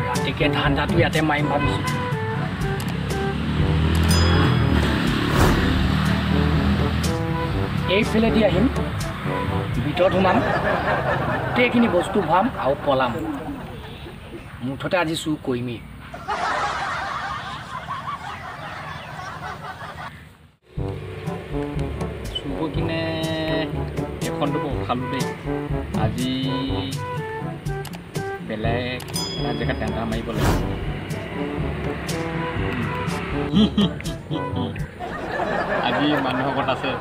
ৰাতিকে ধান্দাটো ইয়াতে মাৰিম ভাবিছোঁ। এইফালেদি আহিম, ভিতৰত সোমাম, গোটেইখিনি বস্তু ভৰাম আৰু পলাম। মুঠতে আজি চুৰ কৰিমেই। চুৰ কিনে এখনটো উঠালোঁ দেই। আজি বেলেগ এটা জেগাত টেণ্ডা মাৰিব লাগিব। আজি মানুহৰ ঘৰত আছে,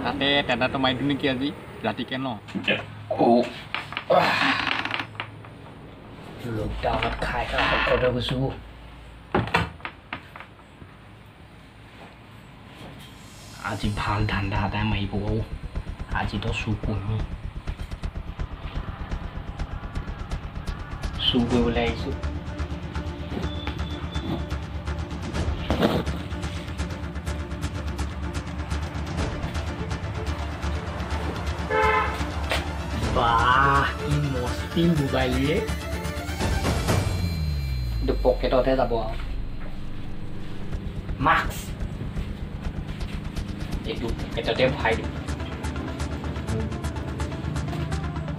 তাতে টেণ্ডাটো মাৰি দিওঁ নেকি আজি ৰাতিকে ন? লকডাউনত খাই খাই শকত হৈ গৈছোঁ। আজি ভাল ধান্দা এটাই মাৰিব। আজিতো চুৰ কৰিমেই। চুৰ কৰিবলৈ আহিছোঁ। বাহ, কি মস্তি মোবাইল ৰে! এইটো পকেটতহে যাব আৰু। মাস্ক এইটো পকেটতে ভৰাই দিওঁ,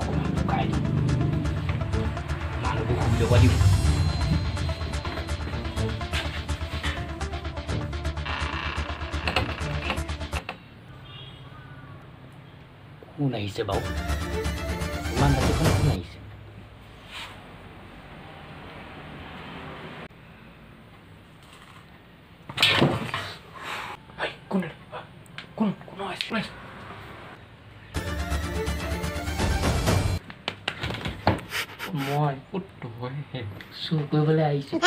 অকণমান লুকাই দিওঁ, মানুহবোৰ শুই ল'ব দিওঁ। কোন আহিছে বাৰু? ইমান ৰাতিখন কোন আহিছে? কোন কোন কোন আহিছে? মই চুৰ কৰিবলৈ আহিছোঁ।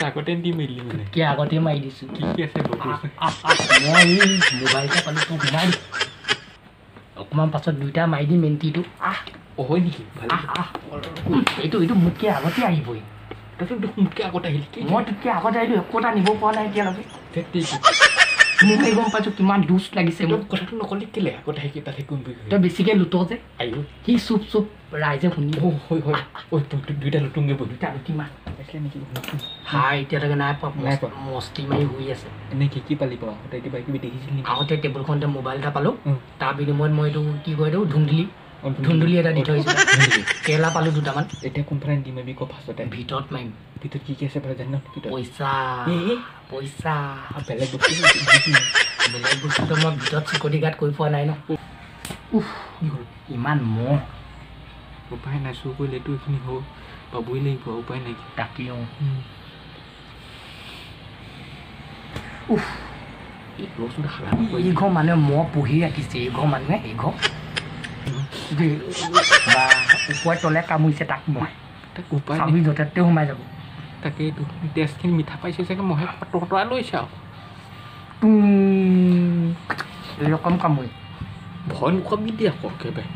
আগতে দি মেলি মানে কি আগতে মাৰি দিছোঁ। কি কি আছে? মই মোবাইল এটা পালোঁ, তোক সোমাই দিম। অকণমান পাছত দুইটা মাৰি দিম এণ্ট্ৰিটো। আহ, হয় নেকি? আহ, এইটো এইটো মোতকৈ আগতে আহিবই। তইতো মোতকৈ আগত আহিলি। মই তোতকৈ আগত আহিলোঁ, একো এটা নিব পৰা নাই এতিয়ালৈকে। মোকে গম পাইছোঁ কিমান দুচ লাগিছে মোক। কথাটো নকলি কেলে আগত আহি তাতে কোন? তই বেছিকৈ লুট যে, আইও সি চুপ চুপ ৰাইজে শুনি। হয় হয়, ঐ দুইটা লুটুংগে বহি। দুইটা লুটি মাৰ পাইছিলে নেকি? হাই, এতিয়ালৈকে নাই পোৱা। নাই পোৱা, মস্তি মাৰি শুই আছে। এনেই কি কি পালি বাৰু? তই কিবা কিবি দেখিছিলি নেকি? আগতে টেবুলখনতে মোবাইল এটা পালোঁ, তাৰ বিনিময়ত মই এইটো কি কয়, এইটো ধুন্দুলি, ধুন্দুলি এটা দি থৈছোঁ। কেৰেলা পালোঁ দুটামান। এতিয়া কোনফালে দি মাৰিবি ক? ফাৰ্ষ্টতে ভিতৰত মাৰিম। ভিতৰত কি কি আছে বাৰু জান নেকি? পইচা, পইচা, বেলেগ বস্তু? বেলেগ বস্তুটো মই ভিতৰত চিকিউৰিটি গাৰ্ড কৰি পোৱা নাই ন। উফ, কি হ'ল? ইমান মহ। উপায় নাই, চুৰ কৰিলেতো এইখিনি হ'ব পাবই লাগিব, উপায় নাই। তাকেই। উফ, এইঘৰ মানুহে মহ পুহি ৰাখিছে। এইঘৰ মানুহে, এইঘৰ বা ওপৰে তলে কামুৰিছে তাক মই। উপায় য'তে ত'তে সোমাই যাব। তাকেইতো, তেজখিনি মিঠা পাইছে চাগে মহে, ততৰাই লৈছে আৰু এৰকম কামুৰি। ভয় নোখোৱাবি দিয়ে আকৌ একেবাৰে।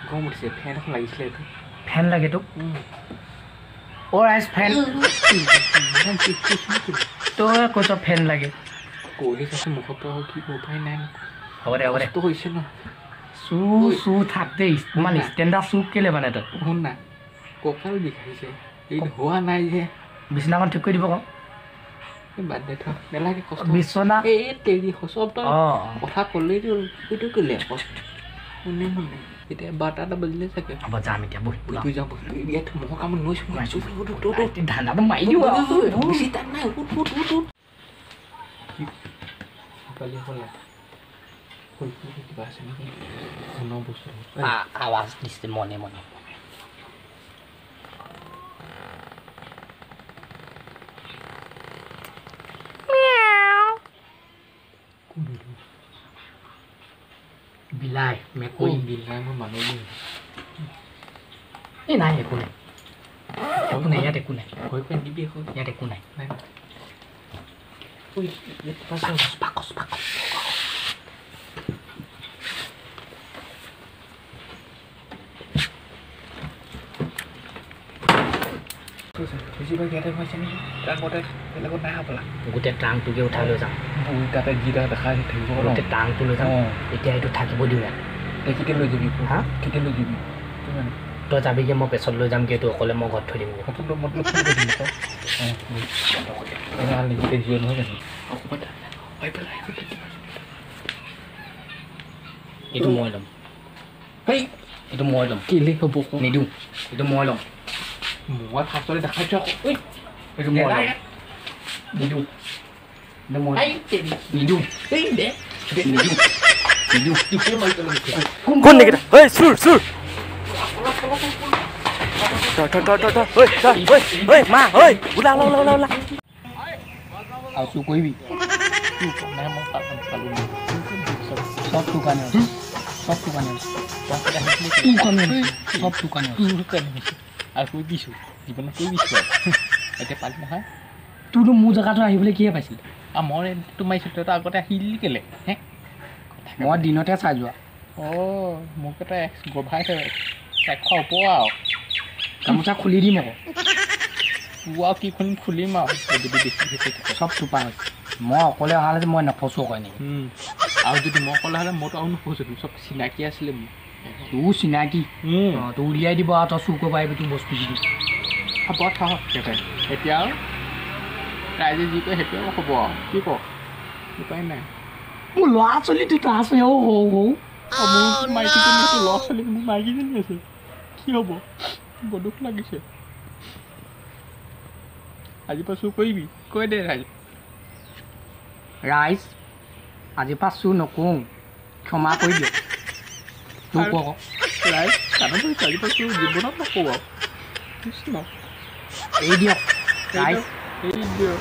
গৰম উঠিছে, ফেন এখন লাগিছিলে। এইটো ফেন লাগে তোক? অ' ৰাইজ, ফেন। তই কৈছ ফেন লাগে। কৈহে চাচোন মুখৰ পৰা, কি উপায় নাই। হ'ব দে, হ'ব দে, হৈছে ন। চু চু থাক দেই, ইমান ষ্টেণ্ডাৰ্ড চু কেলে মানে তই? শুন না, কঁকাল বিষাইছে, এই হোৱা নাই যে। বিচনাখন ঠিক কৰি দিব কওঁ। বাদ দে, থ, নালাগে কষ্ট। বিচনা এই তেৰি চব তই কথা ক'লেই এইটো কেলে আকৌ শুনে শুনে। এতিয়া 12টা এটা বাজিলে চাগে। হ'ব, যাম এতিয়া, বহি বহি যাওঁ। ইয়াত মহৰ কামত নৈছোঁ। ধান্দাটো মাৰি দিওঁ। বেছি টাইম নাই। উঠ উঠ উঠ উঠ। পালি হ'লা কিবা আছে নেকি সোণৰ বস্তু? আৱাজ দিছে মনে মনে। বিলাই, মেকুৰী। বিলাই, মই মানুহ। এই নাই, একো নাই, একো নাই, ইয়াত একো নাই। ভয় খুৱাই নিদিবি আকৌ। ইয়াত একো নাই। নাই, বাকচ, বাকচ। বেছিভাগ ইয়াতে সোমাইছে নেকি? ট্ৰাংকতে, বেলেগত নাই হ'বলা। গোটেই ট্ৰাংকটোকে উঠাই লৈ যাম। তাতে যিটা দেখা থাকিব, গোটেই ট্ৰাংকটো লৈ যাম। এতিয়া এইটো থাকিব দিওঁ ইয়াত। কেতিয়া লৈ যাবি? হা, কেতিয়া লৈ যাবি? তই যাবিগৈ, মই পেছত লৈ যামগৈ, এইটো অকলে মই ঘৰত থৈ দিমগৈ। এইটো মই ল'ম, এইটো মই ল'ম। কেলে হ'ব? নিদিওঁ, এইটো মই ল'ম। মই ফাৰ্ষ্টতে দেখাইছোঁ আকৌ। এইটো মই ল'ম, নিদিওঁ। এইটো মই নিদিওঁ, নিদিওঁ, নিদিওঁ। কোন নেকি? ঐ চুৰ চুৰ, তই তই ঐ ঐ মা ঐ, ওলা ওলা ওলা ওলা। আৰু চুৰ কৰিবি? চব তোৰ কাৰণে হৈছে, চব তোৰ কাৰণে হৈছে, তোৰ কাৰণে হৈছে, চব তোৰ কাৰণে হৈছে। আৰু কৈ দিছোঁ, জীৱনত কৈ দিছোঁ আৰু এতিয়া পালি নহয়। তোৰতো মোৰ জেগাটো আহিবলৈ কিহে পাইছিল? আৰু মই তোৰ মাৰিছোঁ, তইতো আগতে আহিলি কেলে হে? মই দিনতে চাই যোৱা। অঁ, মোক এটা গভাই থৈ 100 ওপৰ আৰু গামোচা খুলি দিম আকৌ। তোৰ আৰু কি খুলিম, খুলিম আৰু যদি বেছি হৈছে। চব টোপা হৈছে। মই অকলে অহা হ'লে মই নফচো আকৌ এনেকৈ। আৰু যদি মই অকলে হ'লে মইতো আৰু নফচোঁ, চব চিনাকি আছিলে মোৰ। তোৰ চিনাকি, অঁ, তোৰ উলিয়াই দিব আৰু তই চুৰ কৰিব আহিবি তোৰ বস্তু যিটো। হ'ব থাকক এতিয়া আৰু ৰাইজে যি কয় সেইটোৱে হ'ব আৰু কি ক, উপায় নাই। মোৰ ল'ৰা ছোৱালী দুটা আছে, অ সৰু সৰু। মোৰ মাইকীজনী আছে, ল'ৰা ছোৱালী মোৰ মাইকীজনী আছে, কি হ'ব? বৰ দুখ লাগিছে। আজিৰ পৰা চুৰ কৰিবি? কৈ দে ৰাইজ। ৰাইজ, আজিৰ পৰা চুৰ নকৰোঁ, ক্ষমা কৰি দিয়ক। তোৰ ক আকৌ। ৰাইজ, কাণত ধৰিছোঁ, আজিৰ পৰা চুৰ জীৱনত নকৰোঁ আৰু। কৃষ্ণ। এৰি দিয়ক ৰাইজ, এৰি দিয়ক।